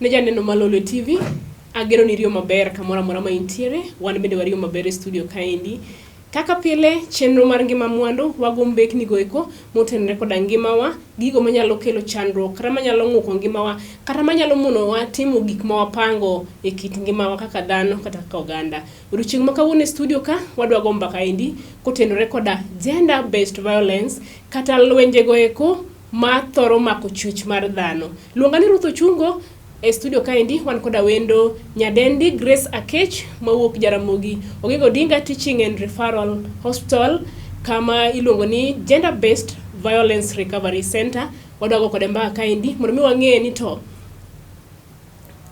Ne janeno ma Lolwe TV, ageno ni iriyo maber kamoro amora ma intiere, wan bende wariyo maber e studio kaendi. Kaka pile, chenro mar ngima mwandu wago mbekni go eko motenore koda ngimawa, gigo manyalo kelo chandruok kata manyalo ng'uko ngimawa kata manyalo monowa timo gik ma wapango e kit ngimawa kaka dhano kata kaka oganda. Odiochieng' ma kawuono e studio ka wadwa go mbaka endi kotenore koda gender based violence kata lwenje go eko ma thoro mako chwech mar dhano. Luonga ni Ruth Ochungo e studio kaendi wan koda wendo nyadendi Grace Akech mawuok Jaramogi Oginga Odinga Teaching and Referral Hospital kama iluongo ni Gender Based Violence Recovery Center. Wadwa go kode mbaka kaendi mondo mi wang'e ni to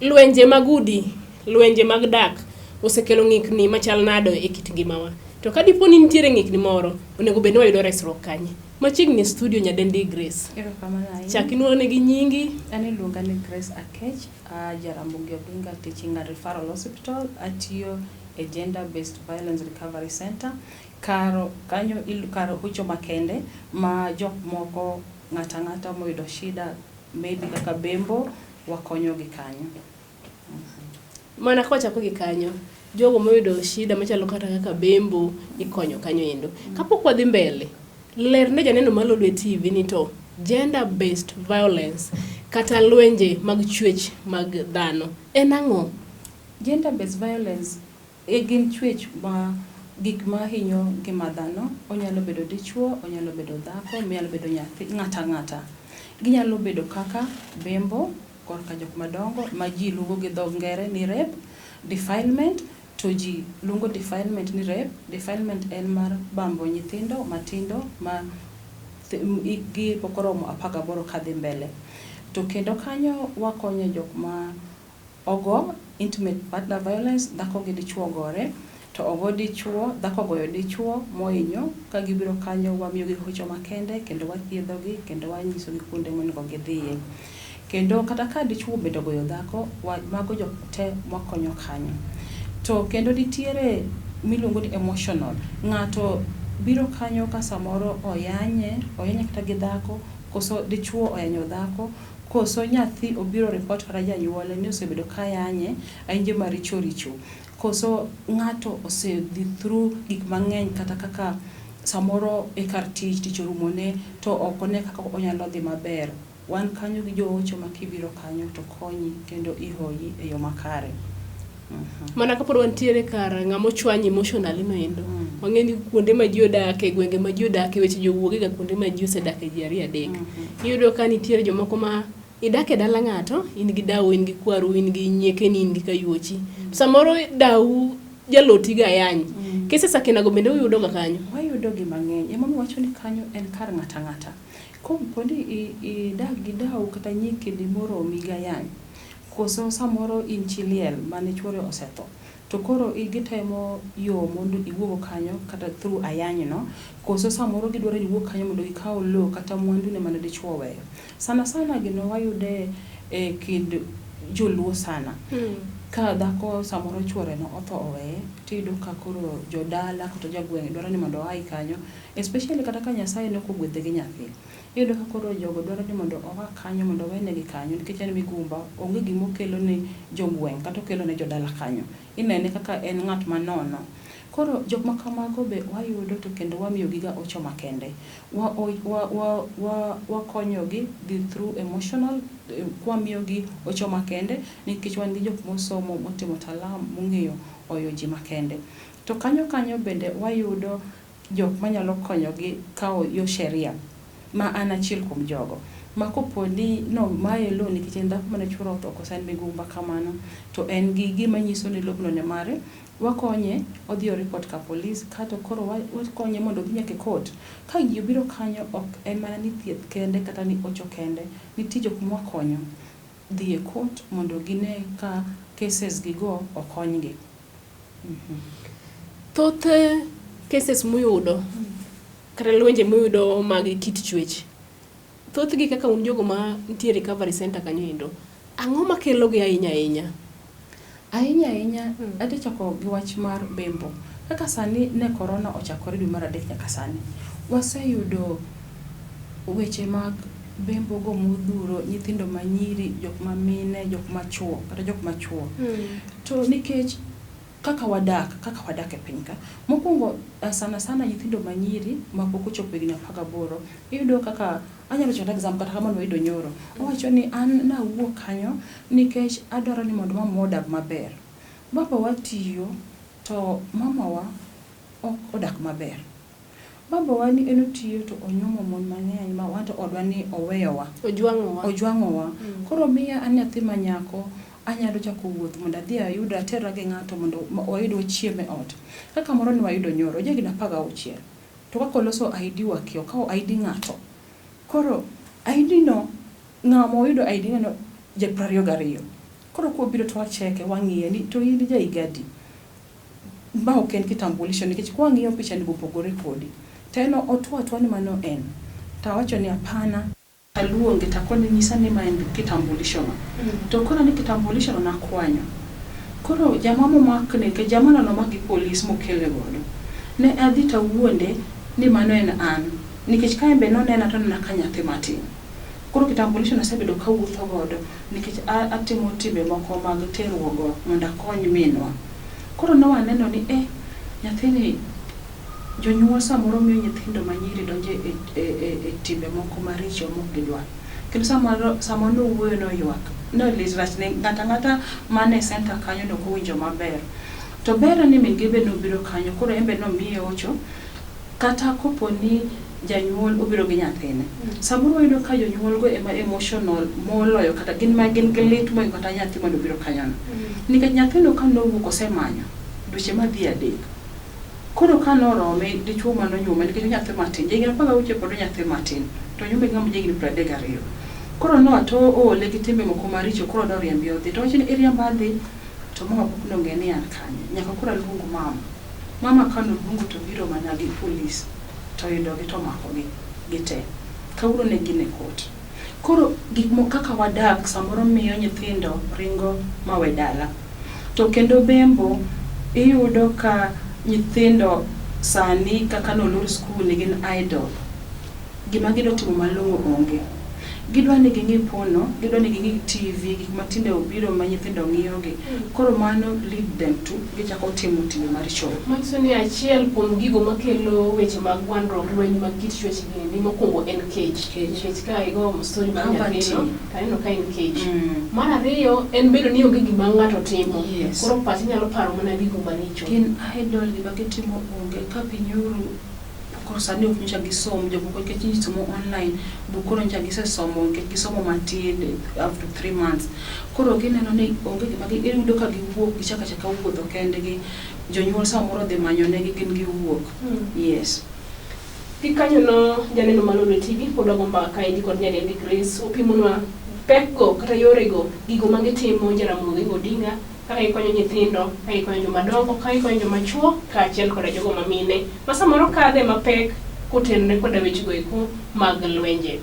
lwenje mag udi, lwenje mag dak osekelo ng'ikni machal nade e kit ngimawa. To ka dipo ni nitiere ng'ikni moro, onego bed ni wayudo resruok kanye? Machiegni e studio nyadendi Grace. Erokamano ahinya. Chak inuone gi nyingi. An iluonga ni Grace Akech, a Jaramogi Oginga Teaching and Referral Hospital. Atiyo e Gender Based Violence Recovery Center. Kar kanyo kar hocho makende ma jok moko ng'ato ang'ata moyudo shida maybe kaka bembo wakonyogi kanyo. Mana kwachako gi kanyo, jogo moyudo shida machalo kata kaka bembo ikonyo kanyo endo. Kapok wadhi mbele, ler ne janeno mar Lolwe TV ni to gender based violence kata lwenje mag chwech mag dhano en ang'o? Gender based violence e gin chwech ma gik ma hinyo ngima dhano. Onyalo bedo dichuo, onyalo bedo dhako, onyalo bedo nyathi, ng'ato ang'ata. Ginyalo bedo kaka bembo korka jok madongo ma ji luongo gi dho ngere ni rape, defilement to ji luongo defilement ni rape. Defilement en mar bambo nyithindo matindo ma hikgi pok oromo 18 kadhi mbele. To kendo kanyo wakonyo jok ma ogo intimate partner violence, dhako gi dichuo ogore to ogo dichuo, dhako ogoyo dichuo mohinyo, ka gibiro kanyo wamiyogi hocho makende kendo wathiedhogi kendo wanyisogi kuonde monego gidhiye. Kendo kata ka dichuo bende ogoyo dhako, mago jok te mwakonyo kanyo. To kendo nitiere miluongo ni emotional, ng'ato biro kanyo ka samoro oyanye, oyanye kata gi dhako, koso dichuo oyanyo dhako, koso nyathi obiro report kata janyuolne ni osebedo ka yanye, ayenje maricho richo. Koso ng'ato osedhi through gik mang'eny kata kaka samoro e kar tich, tich orumone to ok one kaka onyalo dhi maber. Wan kanyo gi joocho ma kibiro kanyo to konyi kendo ihoyi e yo makare. Mana kapod wantiere kar ng'ama ochwanyi emotionally no endo. Wang'e ni kuonde ma ji odake, gwenge ma ji odake, weche jowuoge ga kuonde ma ji osedake ji ariyo adek. Iyudo ka nitiere jomoko ma idak e dala ng'ato, in gi dawu, in gi kwaru, in gi nyiekeni, in gi kayuochi. Samoro dawu jaloti ga yany. Cases akinago bende uyudo ga kanyo? Wayudo gi mang'eny. Emomiyo wacho ni kanyo en kar ng'ato ang'ata. Kopo ni idak gi dawu kata nyikeni moromi ga yany, koso samoro in chi liel mane chuore osetho, to koro gitemo yo mondo iwuog kanyo kata through ayany no, koso samoro gidwaro ni iwuog kanyo mondo gikaw lowo kata mwandu ne mane dichuo oweyo. Sana sana gino wayude e kind joluo sana. Ka dhako samoro chuore no otho oweye, tiyudo ka koro jodala kata jogweng' dwaro ni mondo oai kanyo, especially kata ka Nyasaye ne ok ogwedhe gi nyathi. Iyudo ka koro jogo dwaro ni mondo oa kanyo mondo owenegi kanyo nikech en migumba, onge gima okelo ne jogweng' kata okelo ne jodala kanyo. Inene kaka en ng'at manono. Koro jok ma kamago be wayudo to kendo wamiyogi ga hocho makende. Wakonyogi dhi through emotional kwamiyogi hocho makende nikech wan gi jok mosomo motimo talam mong'eyo hoyo ji makende. To kanyo kanyo bende wayudo jok manyalo konyogi kawo yo sheria ma an achiel kuom jogo. Ma kopo ni nomaye lowo nikech en dhako mane chuore otho koso en migumba kamano, to en gi gima nyiso ni lobno ne mare, wakonye odhi o report ka polis kato koro wakonye mondo odhi nyaka e court. Ka ji obiro kanyo ok en mana ni thieth kende kata ni hocho kende, nitie jok mwakonyo dhi e court mondo gine ka cases gigo okonygi. Thoth cases muyudo kata lwenje muyudo mag kit chwech, thothgi kaka un jogo ma nitie recovery center kanyo endo, ang'o makelo gi ahinya ahinya? Ahinya ahinya, adhi chako gi wach mar bembo. Kaka sani ne korona ochakore dwe mar adek nyaka sani, waseyudo weche mag bembo go modhuro, nyithindo ma nyiri, jok ma mine, jok ma chuo, kata jok ma chuo. To nikech kaka wadak, kaka wadak e piny ka, mokwongo sana sana nyithindo ma nyiri ma pok ochopo higni 18, iyudo kaka anyalo chiwo example kata kamano wayudo nyoro. Owacho ni an nawuok kanyo nikech adwaro ni mondo mama odag maber. Baba wa tiyo to mamawa ok odak maber. Baba wa ni en otiyo to onyuomo mon mang'eny ma wanto odwa ni oweyowa. Ojwang'owa. Ojwang'owa. Koro miya an nyathi ma nyako anyalo chako wuoth mondo adhi ayud aterra gi ng'ato mondo wayud wachiem e ot. Kaka moro ne wayudo nyoro, ja higni 16. To kaka oloso ID wakia, okawo ID ng'ato. Koro ID no, ng'ama oyudo ID no ja 22. Koro kwabiro to wacheke, wang'iye ni to in ja higa adi? Ma ok en kitambulisho nikech kwang'iyo picha ni opogore kodi. To en otwo atwa ni mano en. To awacho ni hapana. Aluonge to akone nyisa ni ma en kitambulisho no. To koro ni kitambulisho no nakwanyo. Koro jama momakne, nikech jamano nomak gi polis mokele godo. Ne adhi tawuonde ni mano en an. Nikech ka en be nonena to nonena ka nyathi matin. Koro kitambulisho no asebedo kawuotho godo nikech atimo timbe moko mag terruok go mondo akony minwa. Koro ne waneno ni eh, nyathini jonyuol samoro miyo nyithindo manyiri donjo e timbe moko maricho mok gidwar. Kendo samoro sama nowuoyo noywak. Ne lit rach ne ng'ato ang'ata mane center kanyo ne ok owinjo maber. To ber ni min gi be nobiro kanyo koro en be nomiye hocho kata kopo ni janyuol obiro gi nyathine. Samoro wayudo ka jonyuol go ema emotional moloyo kata gin ma gin gi lit mohingo kata nyathi manobiro kanyono. Nikech nyathino ka nowuok osemanyo dweche madhi 3. Koro ka norome dichuo manonyuome nikech onyathi matin, ja higni 16 pod onyathi matin, to onyuome gi ng'ama ja higni 32. Koro noa to oole gi timbe moko maricho koro noriembe odhi. To owacho ni iriemba adhi to mama pok nong'e ni an kanye. Nyaka koro aluong mama. Mama kanoluongo to biro mana gi polis to oyudogi to omakogi gite. Kawuono ne gin e court. Koro gik moko kaka wadak samoro miyo nyithindo ringo mawe dala. To kendo bembo iyudo ka nyithindo sani kaka nolor skul ni gin idle. Gima gidwa timo malong'o onge. Gidwa ni ging'i porno, gidwa ni ging'i TV, gik matinde obiro ma nyithindo ng'iyo gi. Koro mano lead them to gichako timo timbe maricho. Manyiso ni achiel kuom gigo makelo weche mag gwandruok, lweny mag kit chwech giendi, mokwongo en kech. Nikech ka igo story mar nyathino, to aneno ka en kech. Mar ariyo en bedo ni onge gima ng'ato timo. Koro pache nyalo paro mana gigo maricho. Gin idle, gima gitimo onge. Ka piny oru, koro sani ok nyocha gisom, jomoko nikech ji somo online, buk koro nyocha gisesomo nikech gisomo matin up to 3 months. Koro gineno ni onge gima iyudo ka giwuok, gichako achaka wuotho kendgi. Jonyuol samoro odhi manyo negi gin giwuok. Yes. Gikanyono janeno mar Lolwe TV pod wago mbaka kaendi kod nyadendi Grace opimonwa pekgo kata yorego gigo ma gitimo Jaramogi Oginga Odinga kaka gikonyo nyithindo, kaka gikonyo joma dongo, kaka gikonyo joma chuo kaachiel koda jogo ma mine ma samoro kadhe mapek kotenore koda wechego eko mag lwenje.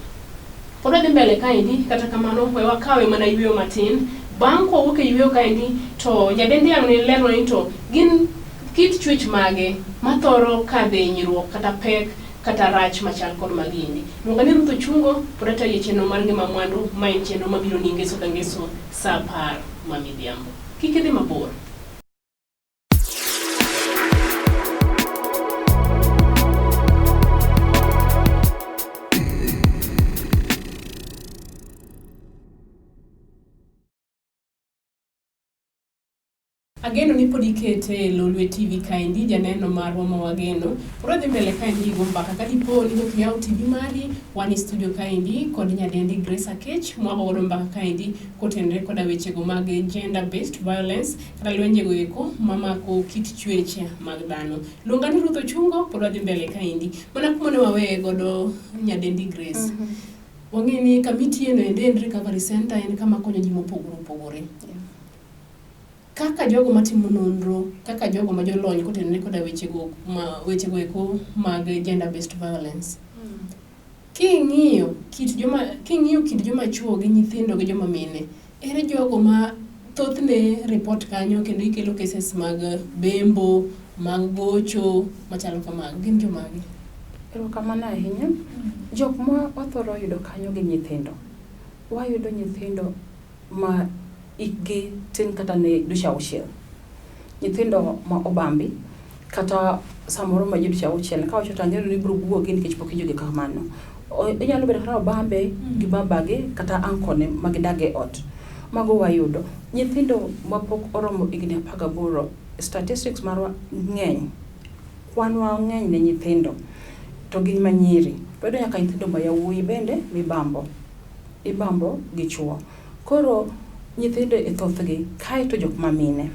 Pod wadhi mbele kaendi, kata kamano we wakawe mana yueyo matin. Bang' kwawuok e yueyo kaendi to nyadendi ang' ne lernwa ni to gin kit chwech mage mathoro kadhe hinyruok kata pek kata rach machal kod magiendi. Luonga ni Ruth Ochungo, pod atayi e chenro mar Ngima Mwandu, ma en chenro mabiro ni ngeso ka ngeso saa 10 ma midhiambo. Kik idhi mabor. Ageno ni pod ikete e Lolwe TV kaendi, janeno marwa ma wageno. Pod wadhi mbele kaendi gi go mbaka. Ka dipo ni ok iyawo TV mari, wan e studio kaendi kod nyadendi Grace Akech, mwago godo mbaka kaendi kotenore koda wechego mag gender based violence kata lwenjego eko mamako kit chwech mag dhano. Luonga ni Ruth Ochungo, pod wadhi mbele kaendi. Mana kuma ne waweye godo nyadendi Grace. Wang'e ni kamitieno ende en recovery center, en kama konyo ji mopogore opogore. Kaka jogo matimo nonro, kaka jogo ma jolony kotenore koda wechego ma wechego eko mag gender based violence. King'iyo kit joma king'iyo kind joma chuo gi nyithindo gi joma mine, ere jogo ma thothne report kanyo kendo ikelo cases mag bembo, mag gocho machalo kamago, gin jomage? Erokamano ahinya. Jok ma wathoro yudo kanyo gin nyithindo. Wayudo nyithindo ma hikgi tin kata ne dweche auchiel. Nyithindo ma obambi kata samoro ma ji dweche auchiel kawacho to ang'eyo ni ibiro buogi nikech pok iwinjo kamano. Onyalo bedo kata obambe gi babagi kata ankone ma gidak e ot. Mago wayudo. Nyithindo mapok oromo higni 18, statistics marwa ng'eny. Kwan wa ng'eny ne nyithindo to gin manyiri. Wayudo nyaka nyithindo ma yawuoyi bende mibambo. Ibambo gi chuo. Koro nyithindo e thothgi kaeto jok ma mine.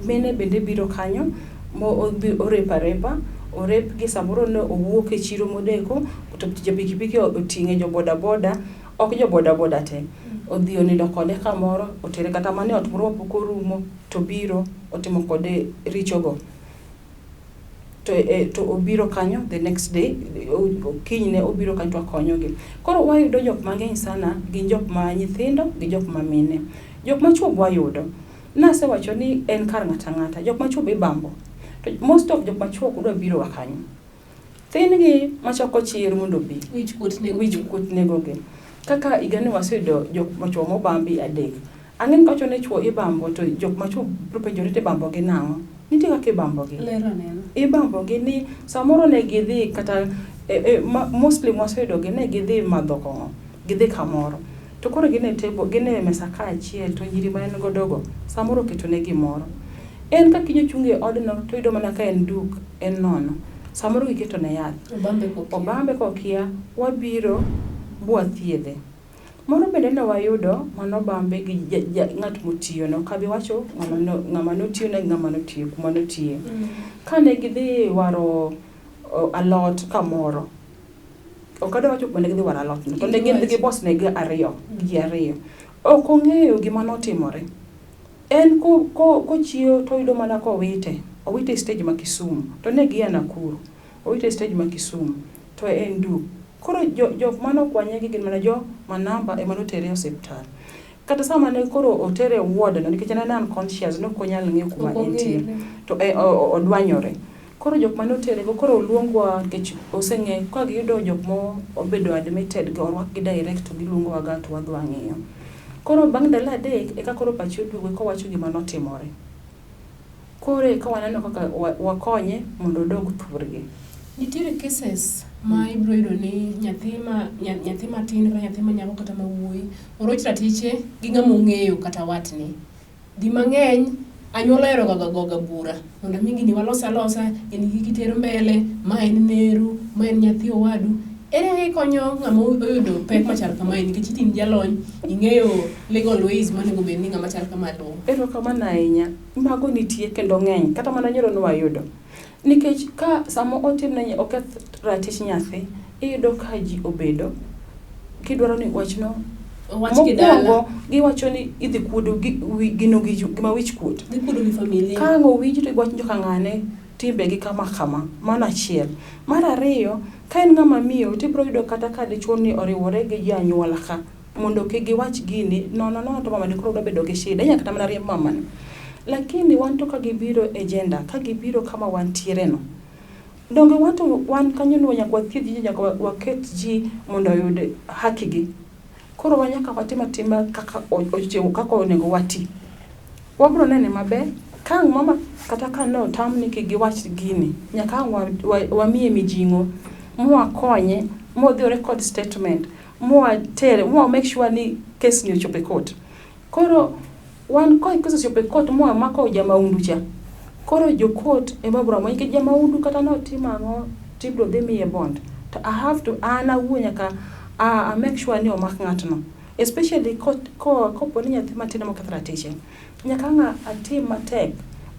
Mine bende biro kanyo mo odhi orep arepa, orep gi samoro ne owuok e chiro modeko to jo pikipiki oting'e jo boda boda, ok jo boda boda te. Odhi onindo kode kamoro, otere kata mana e ot moro mapok orumo to obiro otimo kode richogo. To obiro kanyo the next day, kinyne obiro kanyo to wakonyogi. Koro wayudo jok mang'eny sana gin jok ma nyithindo gi jok ma mine. Jok machuo be wayudo. Nasewacho ni en kar ng'ato ang'ata. Jok machuo be ibambo. To most of jok machuo ok dwa biro wa kanyo. Thin gi machoko chir mondo obi. Wich kuot nego Wich kuot negogi. Kaka higani waseyudo jok machuo mobambi adek. Ang'e ni kawacho ni chuo ibambo to jok machuo biro penjore to ibambo gi nang'o? Nitie kaka ibambo gi. Ler anena. Ibambo gi ni samoro ne gidhi kata mostly mwaseyudo gi ne gidhi madho kong'o, gidhi kamoro. To koro gin e table, gin e mesa kaachiel to nyiri ma en godo go samoro oketo ne gimoro. En ka kiny ochung' e odno to oyudo mana ka en duk, en nono. Samoro giketo ne yath. Obambe kokia. Obambe kokia, wabiro bwathiedhe. Moro bende ne wayudo manobambe gi ng'at motiyono. Ok abi wacho ng'ama notiyone gi ng'ama notiyo kuma notiye. Kane gidhi waro alot kamoro, ok adwa wacho kuma ne gidhi waro alot no, to ne gin gi boss negi ariyo, ji ariyo. Ok ong'eyo gima notimore. En kochiewo to oyudo mana kowite, owite e stage ma Kisumu, to ne gia Nakuru. Owite e stage ma Kisumu, to en duk. Koro jok mane okwanye gi gin mana jo manamba ema notere e osiptal. Kata sama ne koro otere e ward no, nikech ne en unconscious, ne ok onyal ng'eyo kuma entie. To odwanyore. Koro jok mane otere go, koro oluongwa nikech oseng'e, ka giyudo jok mo obedo admitted go, orwakgi direct to giluongowa ga to wadhi wang'iyo. Koro bang' ndalo 3 eka koro pache oduogo kowacho gima notimore. Koro eka waneno kaka wakonye mondo odog thurgi. Nitiere cases ma ibiro yudo ni nyathi ma nyathi matin kata nyathi ma nyako kata ma wuoyi oroch ratiche gi ng'ama ong'eyo kata watne. Di mang'eny anyuola ohero ga goga bura mondo mi gini walos alosa, gini kik iter mbele, ma en neru, ma en nyathi owadu. Ere kaka ikonyo ng'ama oyudo pek machal kamae nikech in jalony, ing'eyo legal ways monego bed ni ng'ama chal kama luwo. Erokamano ahinya. Mago nitie kendo ng'eny. Kata mana nyoro ne wayudo. Nikech ka sama otimne oketh ratich nyathi, iyudo ka ji obedo kidwaro ni wachno mokwongo giwacho ni idhi kuodo gino gima wich kuot. Gikuodo gi familia. Ka ang' owinji to giwacho ni joka ng'ane timbegi kama kama. Mano achiel. Mar ariyo, ka en ng'ama miyo tibiro yudo kata ka dichuo ni oriwore gi janyuola ka mondo kik giwach gini nono nono to mamani koro dwa bedo gi shida. Inyalo kata mana riemb mamani. Lakini wan to ka gibiro e gender, ka gibiro kama wantiere no, donge wan to wan kanyo ni nyaka wathiedh ji, nyaka waket ji mondo oyud haki gi. Koro wan nyaka watim atima kaka ochiwo kaka onego wati. Wabiro nene maber ka ang' mama kata ka ne otam ni kik giwach gini, nyaka ang' wamiye mijing'o mwakonye modhi o record statement mwatere mwa make sure ni case ni ochopo e court. Koro wan ka case ochopo e court mwamako jamaundu cha, koro jo court ema biro amua nikech jamaundu kata notimo ang'o tibiro dhi miye bond. To I have to an awuon nyaka a make sure ni omak ng'atno. Especially kopo ni nyathi matin ema oketho ratiche. Nyaka ang' atim matek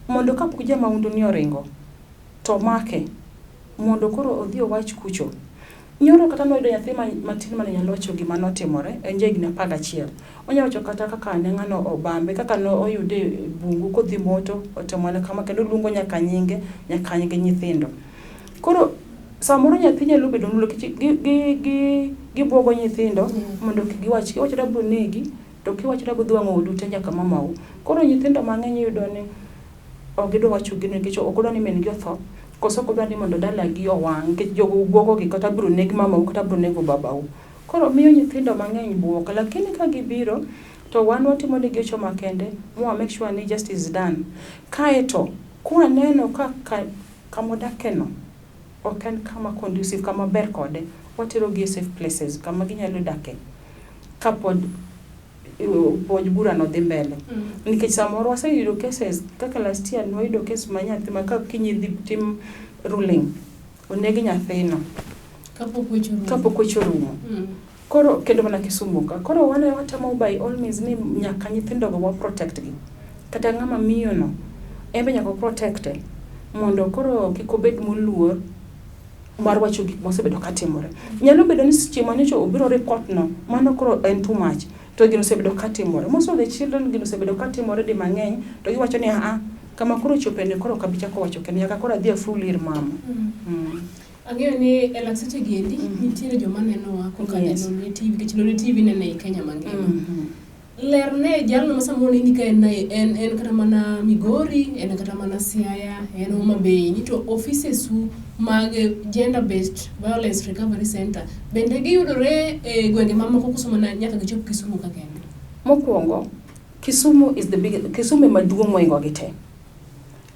mondo kapok jamaundu ni oringo to omake mondo koro odhi owach kucho. Nyoro kata nwayudo nyathi matin mane nyalo wacho gima notimore, en ja higni 11. Onya wacho kata kaka ne ng'ano obambe, kaka ne oyude e bungu kodhi moto, otimone kama kendo oluongo nyaka nyinge, nyaka nying nyithindo. Koro samoro nyathi nyalo bedo nikech gibuogo nyithindo mondo kik giwach, kiwacho ni abiro negi, to kiwacho ni abiro dhi wang'o odu te nyaka mamau. Koro nyithindo mang'eny iyudo ni ok gidwa wacho gino nikech ok odwa ni min gi otho, Koso ok odwar ni mondo dalagi owang' nikech jogo bwogogi kata biro neg mamau kata biro nego babau. Koro miyo nyithindo mang'eny bwok lakini ka gibiro to wan watimo negi hocho makende mwa make sure ni justice is done. Kaeto kwaneno ka kamodakeno ok en kama conducive, kama ber kode, waterogi e safe places kama ginyalo dake kapod puonj burano dhi mbele. Nikech samoro waseyudo cases kaka last year nwayudo case ma nyathi ma ka kiny idhi tim ruling, oneg nyathino kapok weche orumo. Kapok weche orumo. Koro kendo mana Kisumu ka. Koro wan watemo by all means ni nyaka nyithindo go wa protect gi. Kata ng'ama miyo no, en be nyaka protect e mondo koro kik obed moluor mar wacho gik mosebedo katimore. Nyalo bedo ni seche manyocha obiro report no, mano koro en too much. To gino osebedo katimore. Most of the children gino osebedo katimore di mang'eny to giwacho ni aa kama koro ochope ni koro ok abi chako wacho kendo nyaka koro adhi aful ir mama. Ang'eyo ni e lak seche gi endi nitiere joma nenowa kokalo e Lolwe TV nikech Lolwe TV neno ei Kenya mangima. Ler ne jalno ma samoro neni ka en, en kata mana Migori, en kata mana Siaya, en Homa Bay, ni to offices u mag Gender Based Violence Recovery Center bende giyudore e gwenge mamoko koso mana nyaka gichop Kisumu ka kende? Mokwongo, Kisumu is the big, Kisumu ema duong' mohingo gi te.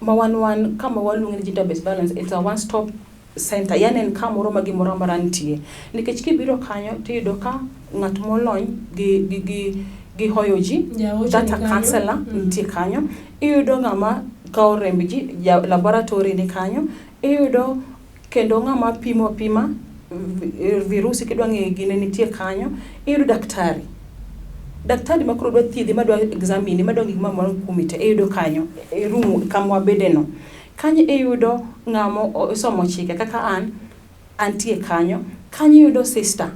Ma wan kama waluongo ni gender based violence, it's a one stop center, yani en kamoro ma gimoro amora nitie. Nikech kibiro kanyo tiyudo ka ng'at molony gi hoyo ji, Jaocho data ni kanyo. Counselor nitie kanyo. Iyudo ng'ama kawo remb ji, ja laboratory ni kanyo. Iyudo kendo ng'ama pimo apima virusi kidwa ng'eyo gine nitie kanyo. Iyudo daktari. Daktari ma koro dwa thiedhi, madwa examine, madwa gik mamoro kuomi te, iyudo kanyo, e room kama wabede no. Kanyo iyudo ng'ama osomo chike kaka an, antie kanyo. Kanyo iyudo sister,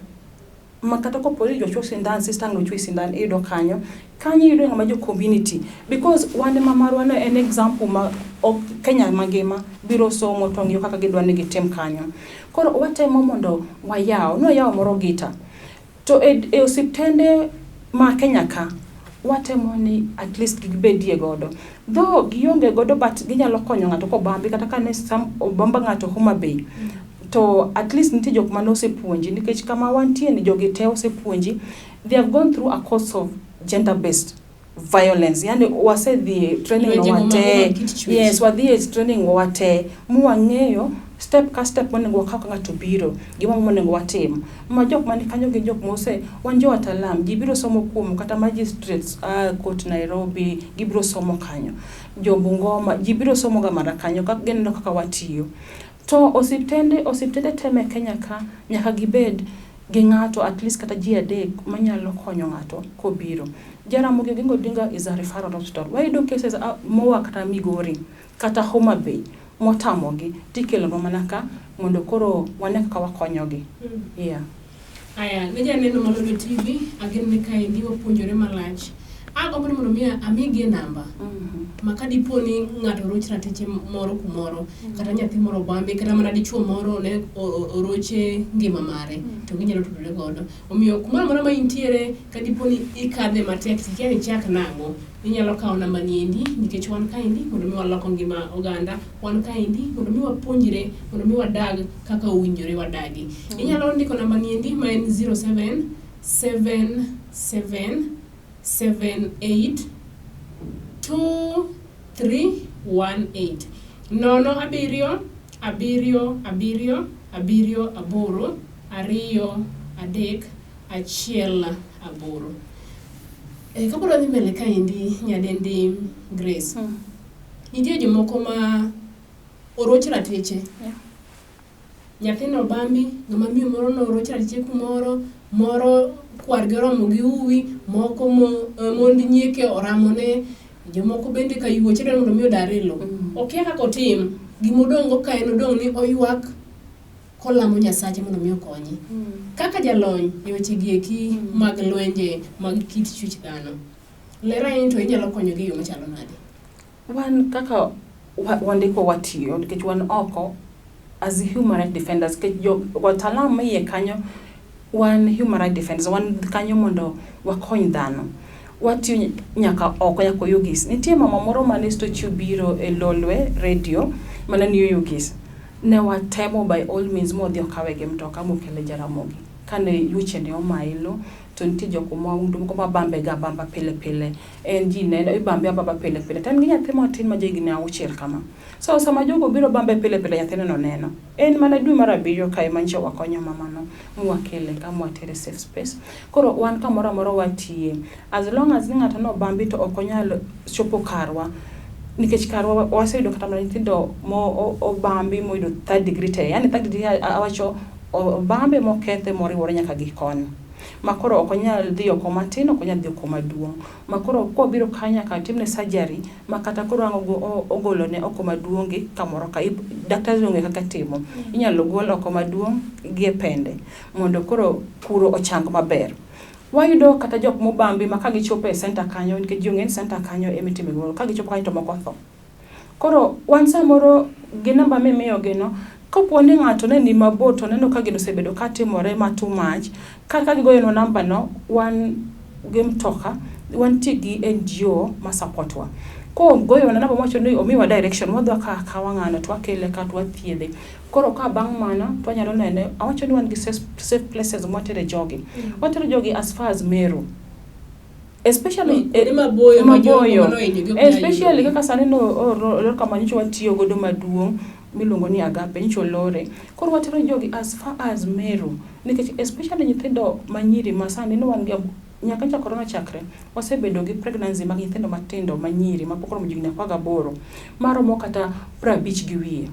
ma kata kopo ni jochuo sindan, sister ang' nochuoyi sindan, iyudo kanyo. Kanyo iyudo ng'ama jo community, because wan ema marwa no en example ma ok Kenya mangima biro somo to ng'iyo kaka gidwa ni gitim kanyo. Koro watemo mondo wayaw, nwayawo moro Gita. To e osiptende ma Kenya ka, watemo ni at least gibedie godo. Though gionge godo but ginyalo konyo ng'ato kobambi kata ka ne obamba ng'ato Homa Bay. To at least nitie jok mane osepuonji nikech kama wantie ni jogi te osepuonji. They have gone through a course of gender based violence. Yani wasedhi e training no Lwenje go wate. mag kit chwech. Yes, wadhi e training wate. Mwang'eyo step ka step monego wakaw ka ng'ato biro, gima monego watim. Ma jok man kanyo gin jok mose, wan jo watalam, ji biro somo kuom kata magistrates court Nairobi, gibiro somo kanyo. Jo Bungoma, ji biro somo ga mana kanyo, kaka gineno kaka watiyo. To osiptende te me Kenya ka, nyaka gibed gi ng'ato at least kata ji adek manyalo konyo ng'ato kobiro. Jaramogi Oginga Odinga is a referral hospital. Wayudo cases moa kata Migori, kata Homa Bay, motamogi, tikelonwa mana ka mondo koro wane kaka wakonyogi. Yeah. Aya, ne janeno mar Lolwe TV, ageno ni kaendi wapuonjore malach. Agombo ni mondo mi amigie namba ma ka dipo ni ng'ato oroch ratiche moro kumoro, kata nyathi moro obambi, kata mana dichuo moro ne oroche ngima mare, to ginyalo tudore godo. Omiyo kumoro amora ma intiere, ka dipo ni ikadhe matek, tikia ni ichak nang'o, inyalo kawo namba ni endi, nikech wan kaendi mondo mi walok ngima oganda, wan kaendi mondo mi wapuonjre, mondo mi wadag kaka owinjore wadagi. Inyalo ndiko namba ni endi ma en 07 77 78 2 3 1 8 0 7 7 7 8 2 3 1 8. Kapod wadhi mbele kaendi nyadendi Grace, nitie jomoko ma oroch ratiche. Nyathino obambi, ng'ama miyo moro noroch ratiche kumoro, moro kwargi oromo gi uwi, moko mond nyieke oramone, jomoko bende ka yuoche dwaro mondo mi odar e lowo. Okia kaka otim, gimodong' go ka en odong' ni oywak kolamo Nyasache mondo mi okonye. Kaka jalony e weche gi eki mag lwenje mag kit chwech dhano, ler ahinya to inyalo konyogi e yo machalo nade? Wan kaka wandiko watiyo nikech wan oko as human rights defenders, nikech jo watalam maiye kanyo wan human rights defenders, wan kanyo mondo wakony dhano. Watiyo nyaka oko, nyaka Oyugis. Nitie mama moro mane stochi obiro e Lolwe radio mane ni Oyugis. Ne watemo by all means modhi okawe gi mtoka mokele Jaramogi. Kane yuche ne omaye lo to nitie jok maundu moko mabambe ga abamba pile pile. En ji neno ibambe abamba pile pile. To en gi nyathi matin ma jahigni auchiel kama. So sama jogo biro bambe pile pile nyathino no neno. En mana dwe mar abiriyo kae ma nyocha wakonyo mamano mwakele ka mwatere safe space. Koro wan kamoro amora watiye. As long as ni ng'ato nobambi to ok onyal chopo karwa nikech karwa waseyudo kata mana nyithindo mo obambi moyudo third degree te. Yani third degree awacho obambe mokethe moriwore nyaka gi koni. Ma koro ok onyal dhi oko matin, ok onyal dhi oko maduong'. Ma koro kobiro ka nyaka timne surgery ma kata koro ang' ogolone oko maduong' gi kamoro ka. Daktari ong'e kaka timo. Inyalo gol oko maduong' gi e pende mondo koro kuro ochang maber. Wayudo kata jok mobambi ma ka gichopo e center kanyo nikech ji ong'e ni center kanyo ema itime gimoro. Ka gichopo kanyo to moko otho. Koro wan samoro gi namba mimiyogi no, kapo ni ng'ato ne ni mabor to oneno ka gino osebedo ka timore ma too much, ka gigoyonwa namba no, wan gi mtoka, wantie gi NGO ma support wa. Kogoyonwa namba mowacho ni omiwa direction, wadhi wakawo akawa ng'ano to wakele ka to wathiedhe. Koro ka bang' mano to wanyalo nene, awacho ni wan gi safe places mwatere jogi. Watero jogi as far as Meru. Especially Kuonde maboyo ma jogo manohinyogi ok nyal especially yudogi. kaka sani no olor kama nyocha watiyo godo maduong' miluongo ni Agape nyocha olore. Koro watero jogi as far as Meru nikech especially nyithindo manyiri ma sani ne wan gi nyaka nyocha corona chakre wasebedo gi pregnancy mag nyithindo matindo manyiri mapok oromo higni 18 maromo kata 50 gi wiye.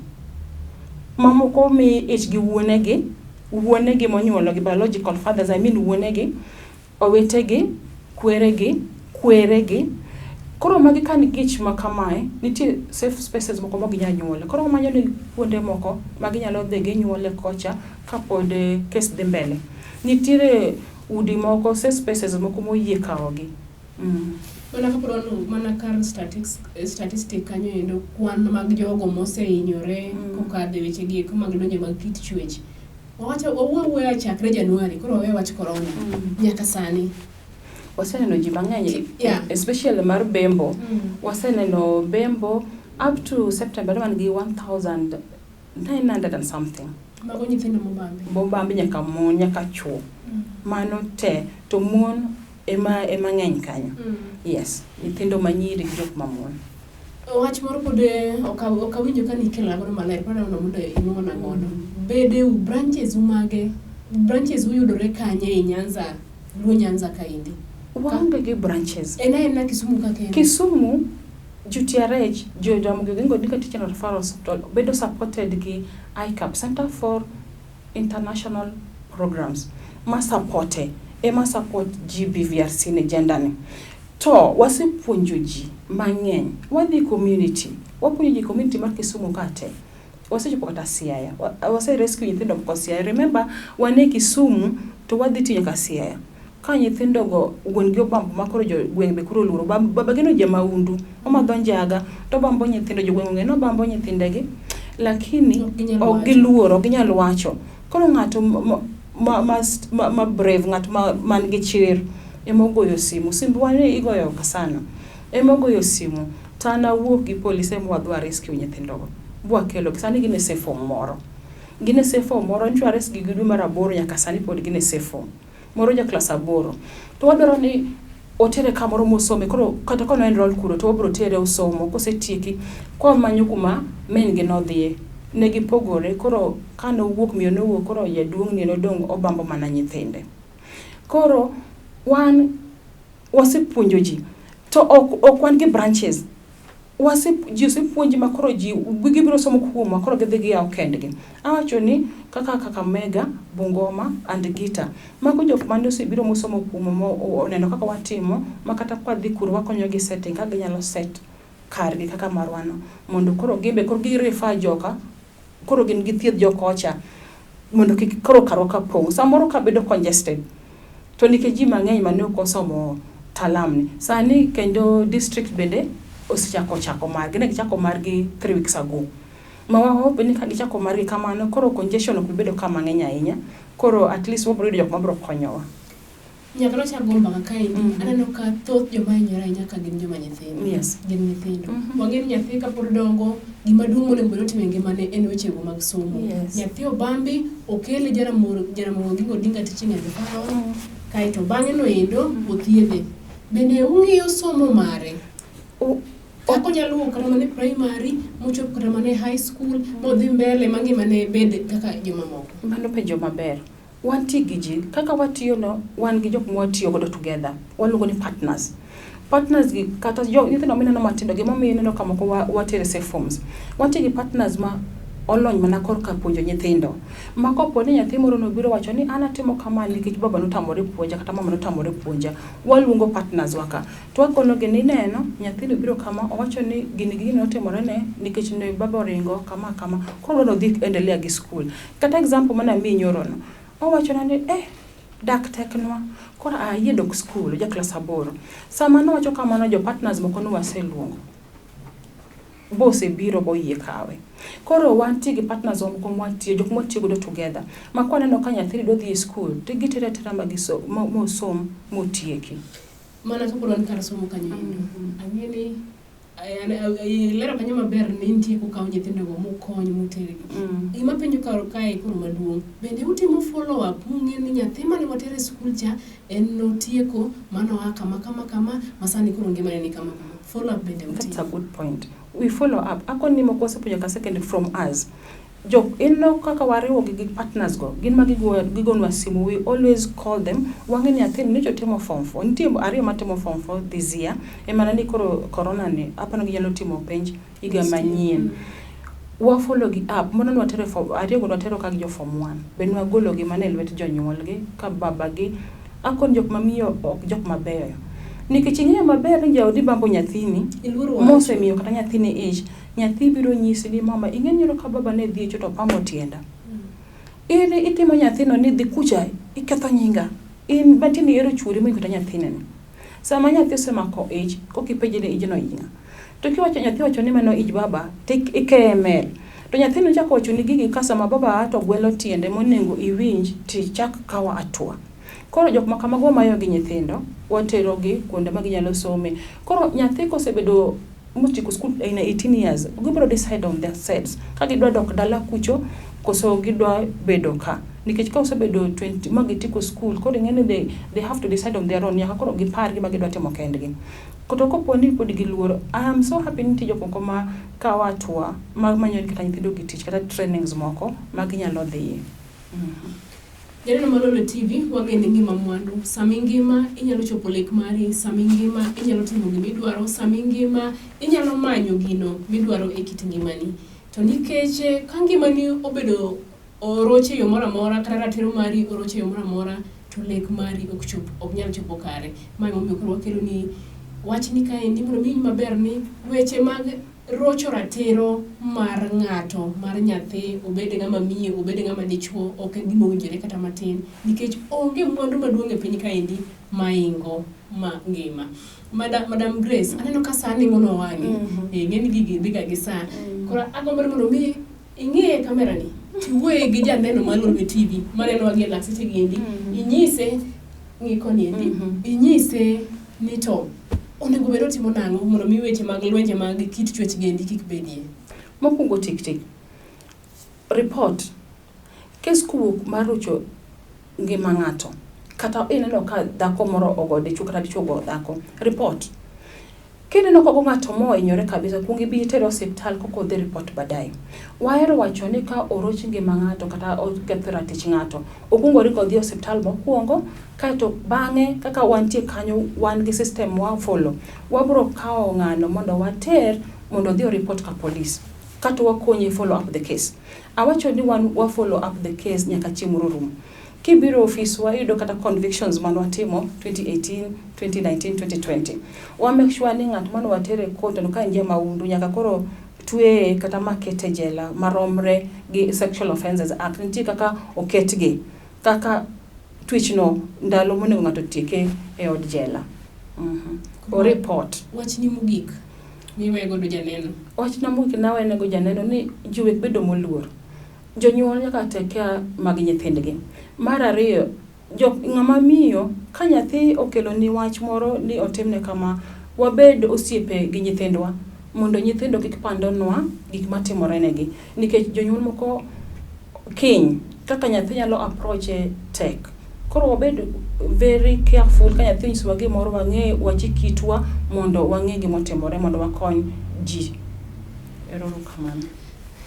Mamoko omi ich gi wuonegi, wuonegi monyuologi biological fathers I mean wuonegi, owetegi, kweregi, kweregi. Koro magi ka nigi ich ma kamae, nitie safe spaces moko ma ok ginyal nyuole. Koro wamanyo ni kuonde moko ma ginyalo dhi ginyuole kocha kapod kes dhi mbele. Nitiere udi moko, safe spaces moko moyie kawogi. Mana kapod wan mana kar statistic kanyo endo kwan mag jogo mosehinyore kokadho e weche gi eko mag donjo mag kit chwech. Wawacho wawuo awuoya chakre Januari koro wawe wach corona nyaka sani. Waseneno ji mang'eny, Yeah. especially mar Bembo. Waseneno Bembo up to September ne wan gi 1,900 and something. Mago nyithindo mobambi. Mobambi nyaka mon, nyaka chuo. Mano te, to mon ema ng'eny kanyo. Yes, nyithindo manyiri gi jok mamon. Wach moro pod ok awinjo ka nikelona godo maler, pod adwaro mondo inuona godo. Bede u branches u mage, branches uyudore kanye ei Nyanza, Luo Nyanza kaendi? Waonge gi branches. En aena Kisumu ka kende? Kisumu, UTRH, jo Jaramogi Oginga Odinga Teaching and Referral Hospital bedo supported gi ICAP, Center for International Programs, ma supporte, ema support GBVRC ni gender ni. To wasepuonjo ji mang'eny, wadhi community, wapuonjo ji community mar Kisumu ka te. Wasechopo kata Siaya, wase rescue nyithindo moko Siaya. Remember, wan e Kisumu to wadhi ti nyaka Siaya. Ka nyithindo go wuon gi obambo ma koro jogweng' be koro oluoro. Babagi no jamaundu, omadho njaga, to obambo nyithindo, jogweng' ong'e ni obambo nyithindegi. Lakini Ok ginyal ok wacho. giluoro, ok ginyal wacho. Koro ng'ato ma brave, ng'at ma man gi chir ema ogoyo simu. Simb wa ni igoyo ga sana. Ema ogoyo simu, to an awuok gi polise ma wadhi wa rescue nyithindogo. Bwakelogi, sani gin e safe home moro. Gin e safe home moro, nyocha wa rescue gi dwe mar aboro nyaka sani pod gin e safe home. Moro ja klas aboro. To wadwaro ni otere kamoro mosome, koro kata ka no enroll kuro to wabiro tere osomo, kosetieki, kwamanyo kuma min gi nodhiye. Ne gipogore, koro kanowuok, miyo nowuok, koro jaduong' ni nodong' obambo mana nyithinde. Koro wan wasepuonjo ji, to ok wan gi branches. Ji osepuonji ma koro ji gibiro somo kuomwa, koro gidhi giyawo kendgi. Awacho ni kaka Kakamega, Bungoma and Gita. Mago jok mane osebiro mosomo kuomwa ma oneno kaka watimo, ma kata kwadhi kuro wakonyogi setting kaka ginyalo set kargi kaka marwa no. Mondo koro gin be koro gi refer joka, koro gin githiedh jokocha, mondo kik koro karwa ka pong'. Samoro ka bedo congested, to nikech ji mang'eny mane ok osomo talam ni. Sani kendo district bende osechako chako margi. Ne gichako margi 3 weeks ago. Ma wa hope ni ka gichako margi kamano, koro congestion ok bi bedo ka mang'eny ahinya. Koro at least wabiro yudo jok mabiro konyowa. Nyaka nochak go mbaka kaendi, aneno ka thoth joma hinyore ahinya ka gin joma nyithindo. Gin nyithindo. Wang'e ni nyathi kapod dongo, gima duong' monego bed otimo e ngimane en wechego mag somo. Nyathi obambi, okele Jaramogi Oginga Odinga Teaching and Referral, kaeto bang'e no endo othiedhe. Bende ung'iyo somo mare? Kaka onyalo wuok kata mana e primary, mochop kata mana e high school, modhi mbele ma ngimane bed kaka jomamoko. Mano penjo maber. Wantie gi ji, kaka watiyo no, wan gi jok mwatiyo godo together. Waluongo ni partners. Partners gi kata jo nyithindo mineno matindo gimomiyo ineno ka moko watere safe forms. Wantie gi partners ma olony mana korka puonjo nyithindo. Ma kopo ni nyathi moro nobiro wacho ni an atimo kama nikech baba notamore puonja kata mama notamore puonja. Waluongo partners wa ka. To wakonogi ni ineno nyathini obiro kama owacho ni gini gi gini notimore ne nikech ne baba oringo kama kama. Koro odwa ni odhi endelea gi school. Kata example mane amiyi nyoro no, owachona ni eh, dak teknwa, koro ayie dok school, ja klas 8. Sama nowacho kamano jo partners moko ne waseluongo, bosebiro boyie kawe. Koro wantie gi partners wa moko mwatiyo, jok mwatiyo godo together. Ma kwaneno ka nyathini dwa dhi e school, to gitere atera ma mosom motieki. Mana kapod wan kar somo kanyo endo, ang'e ni ilero kanyo maber ni nitie kukawo nyithindogo mukony mutergi. Gima penjo kar kae koro maduong', bende utimo follow up mung'e ni nyathi mane watero e skul cha en notieko mano oa kama kama kama ma sani koro ngimane ni kama kama. Follow up bende That's utimo. a good point. We follow up. Akoni moko wasepuonjo ka secondary from us. Jok ineno kaka wariwo gi partners go, gin ma gigonwa simu, we always call them. Wang'e ni nyathini nyocha otimo form 4, nitie ariyo matimo form 4 this year, ema ni koro corona ni, aparo ni ginyalo timo penj higa manyien. Wa follow gi up, mano nwatero form, ariyo go nwatero ka gi jo form 1. Be nwagolo gi mana e lwet jonyuolgi, ka babagi, akoni jok mamiyo ok jok mabeyo. Nikech ing'eyo maber ni jaodi bambo nyathini, mosemiyo kata nyathini ich, nyathi biro nyisi ni mama, ing'e ni ka baba ne dhi e cho to pamo tienda. In itimo nyathino ni dhi kucha, iketho nyinga. In mantie ni ihero chuori mohingo kata nyathineni. Sama nyathi osemako ich, kokipenje ni ijno ij ng'a. To kiwacho nyathi wacho ni mano ij baba, to ikeye e mel. To nyathino chako wacho ni gigi ka sama baba a to gwelo tiende monego iwinj tichak kawo hatua. Koro jok ma kamago wamayo gi nyithindo, watero gi kuonde ma ginyalo some. Koro nyathi kosebedo motieko school in 18 years, gibiro decide on themselves ka gidwa dok dala kucho koso gidwa bedo ka. Nikech ka osebedo 20 ma gitieko school, koro ing'e ni they have to decide on their own, nyaka koro gipar gima gidwa timo kendgi. To kopo ni pod giluoro, I am so happy ni nitie jok moko ma kawo hatua mar manyo kata nyithindo gi tich kata trainings moko ma ginyalo dhiye. Janeno mar Lolwe TV, wageni ngima mwandu. Sama ingima inyalo chopo lek mari, sama ingima inyalo timo gima idwaro, sama ingima inyalo manyo gino midwaro e kit ngimani. To nikech ka ngimani obedo oroche e yo moro amora kata ratiro mari oroche e yo moro amora, to lek mari ok chop, ok nyal chopo kare. Ma emomiyo koro wakelo ni wachni kaendi mondo mi iwinj maber ni weche mag rocho ratiro mar ng'ato, mar nyathi, obed ng'ama miyo, obed ng'ama dichuo, ok en gima owinjore kata matin, nikech onge mwandu maduong' e piny kaendi maingo ma ngima. Madam Grace, aneno ka saa ning'ono wang'i. Ing'e ni gigi dhiga gi saa. Koro agombo ni mondo mi ing'iye kamera ni, tiwuoye gi janeno mar Lolwe TV, manenowa gi e lak seche gi endi, inyise ng'i koni endi, inyise ni to onego bed otimo nang'o mondo mi weche mag lwenje mag kit chwech gi endi kik bedie. Mokwongo tik tik. Report. Kes kowuok mar rocho ngima ng'ato, kata ineno ka dhako moro ogo dichuo kata dichuo ogo dhako, report. Kineno ka ogo ng'ato mohinyore kabisa, kuong ibi itere osiptal koka odhi report baadaye. Wahero wacho ni ka oroch ngima ng'ato kata oketh ratich ng'ato, okuongo oringo odhi osiptal mokwongo, kaeto bang'e kaka wantie kanyo wan gi system wa follow. Wabro kawo ng'ano mondo water mondo odhi o report ka police. Kato wakonye follow up the case. Awacho ni wan wa follow up the case nyaka chieng' moro rum. Kibiro ofiswa iyudo kata convictions mane watimo 2018, 2019, 2020. Wa make sure ni ng'at mane watere e court no ka en ja mahundu nyaka koro tweye kata makete jela maromre gi Sexual Offences Act. Nitie kaka oketgi, kaka twech no ndalo monego ng'ato otieke e od jela. O report. Wachni mogik miweyo godo janeno. Wachna mogik nawenego janeno ni ji wek bedo moluor. Jonyuol nyaka take care mag nyithindgi. Mar ariyo, ng'ama miyo Ka nyathi okeloni wach moro ni otimne kama, wabed osiepe gi nyithindwa mondo nyithindo kik pandonwa gik matimore negi. Nikech jonyuol moko kiny kaka nyathi nyalo approach e tek. Koro wabed very careful ka nyathi onyisowa gimoro wang'e wachik itwa mondo wang'e gimotimore mondo wakony ji. Ero uru kamano.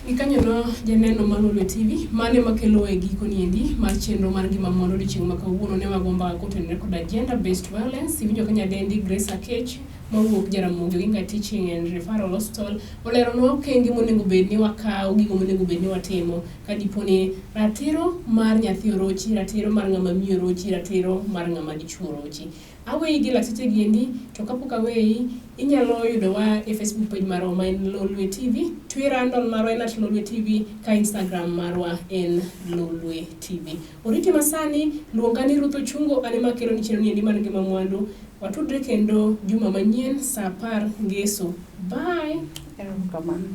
Gikanyono janeno mar Lolwe TV, mane makelo e giko niendi mar chenro mar ngima mondo odiochieng' ma kawuono ne wago mbaka kotenore koda gender based violence. Iwinjo ka nyadendi Grace Akech mawuok Jaramogi Oginga Teaching and Referral Hospital oleronwa okenge monego bed ni wakawo, gigo monego bed ni watimo ka dipo ni ratiro mar nyathi orochi, ratiro mar ng'ama miyo orochi, ratiro mar ng'ama dichuo orochi. Aweyi gi lakteche gi endi, to kapok aweyi, inyalo yudowa e Facebook page marwa ma en Lolwe TV, Twitter handle marwa en @lolwe TV, ka Instagram marwa en Lolwe TV. Oriti masani, luonga ni Ruth Ochungo, an ema akelo ni chenro ni endi mar Ngima Mwandu. Watudre kendo juma manyien saa 10 ngeso. Bye! Erokamano.